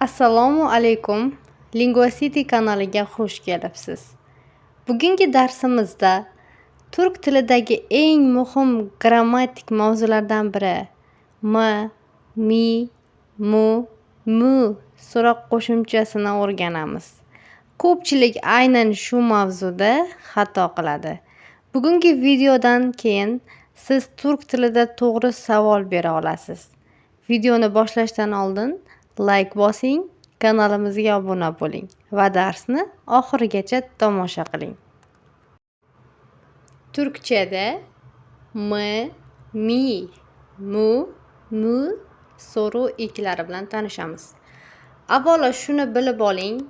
Assalomu alaykum. Linguacity kanaliga xush kelibsiz. Bugungi darsimizda turk tilidagi eng muhim grammatik mavzulardan biri mı, mi, mu, mü so'roq qo'shimchasini o'rganamiz. Ko'pchilik aynan shu mavzuda xato qiladi. Bugungi videodan keyin siz turk tilida to'g'ri savol bera olasiz. Videoni boshlashdan oldin layk bosing, kanalimizga obuna bo'ling va darsni oxirigacha tomosha qiling. Turkchada mı, mi, mu, mü so'rov eklari bilan tanishamiz. Avvalo shuni bilib oling,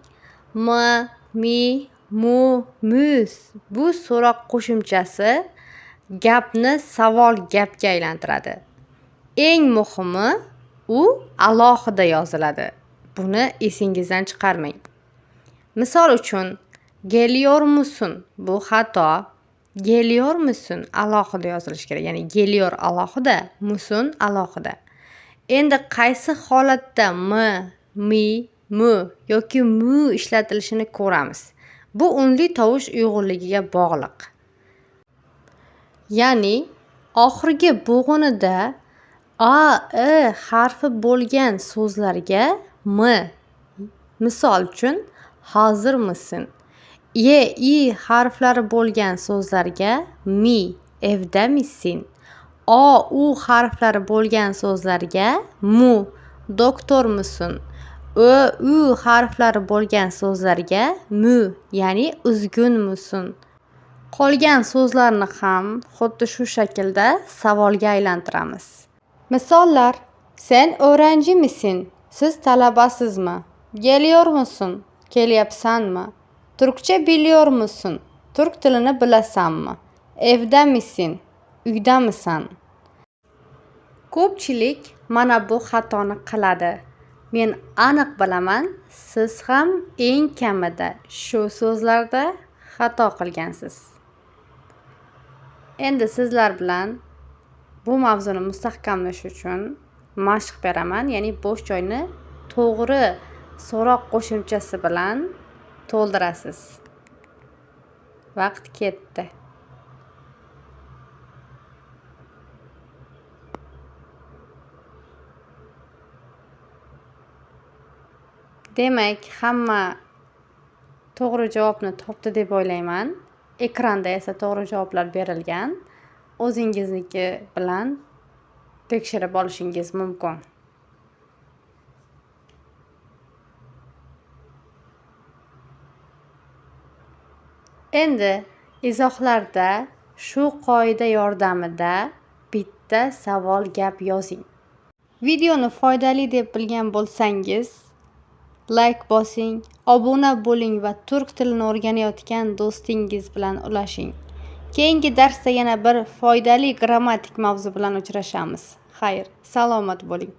mı, mi, mu, mü bu so'roq qo'shimchasi gapni savol gapga aylantiradi. Eng muhimi, u alohida yoziladi. Buni esingizdan chiqarmang. Misol uchun, geliyor musun bu xato, geliyor musun alohida yozilishi kerak. Ya'ni geliyor alohida, musun alohida. Endi qaysi holatda mı, mi, mü yoki mü ishlatilishini ko'ramiz. Bu unli tovush uyg'unligiga bog'liq. Ya'ni oxirgi bo'g'inida a, i harfi bo'lgan so'zlarga mı. Misol uchun, hazır mısın? E, i harflari bo'lgan so'zlarga mi, evde misin? O, u harflari bo'lgan so'zlarga mu, doktor musun? Ö, u harflari bo'lgan so'zlarga mü, ya'ni uzgun musun? Qolgan so'zlarni ham xuddi shu shaklda savolga aylantiramiz. Misollar: Sen öğrenci misin? Siz talabasizmi? Geliyor musun? Kelyapsanmi? Türkçe biliyor musun? Turk tilini bilasanmi? Evde misin? Uydamisan? Ko'pchilik mana bu xatoni qiladi. Men aniq bilaman, siz ham eng kamida shu so'zlarda xato qilgansiz. Endi sizlar bilan bu mavzuni mustahkamlash uchun mashq beraman, ya'ni bo'sh joyni to'g'ri so'roq qo'shimchasi bilan to'ldirasiz. Vaqt ketdi. Demak, hamma to'g'ri javobni topdi deb o'ylayman. Ekranda esa to'g'ri javoblar berilgan. O'zingizniki bilan tekshirib olishingiz mumkin. Endi izohlarda shu qoida yordamida bitta savol gap yozing. Videoni foydali deb bilgan bo'lsangiz, layk bosing, obuna bo'ling va turk tilini o'rganayotgan do'stingiz bilan ulashing. Keyingi darsda yana bir foydali grammatik mavzu bilan uchrashamiz. Xayr, salomat bo'ling.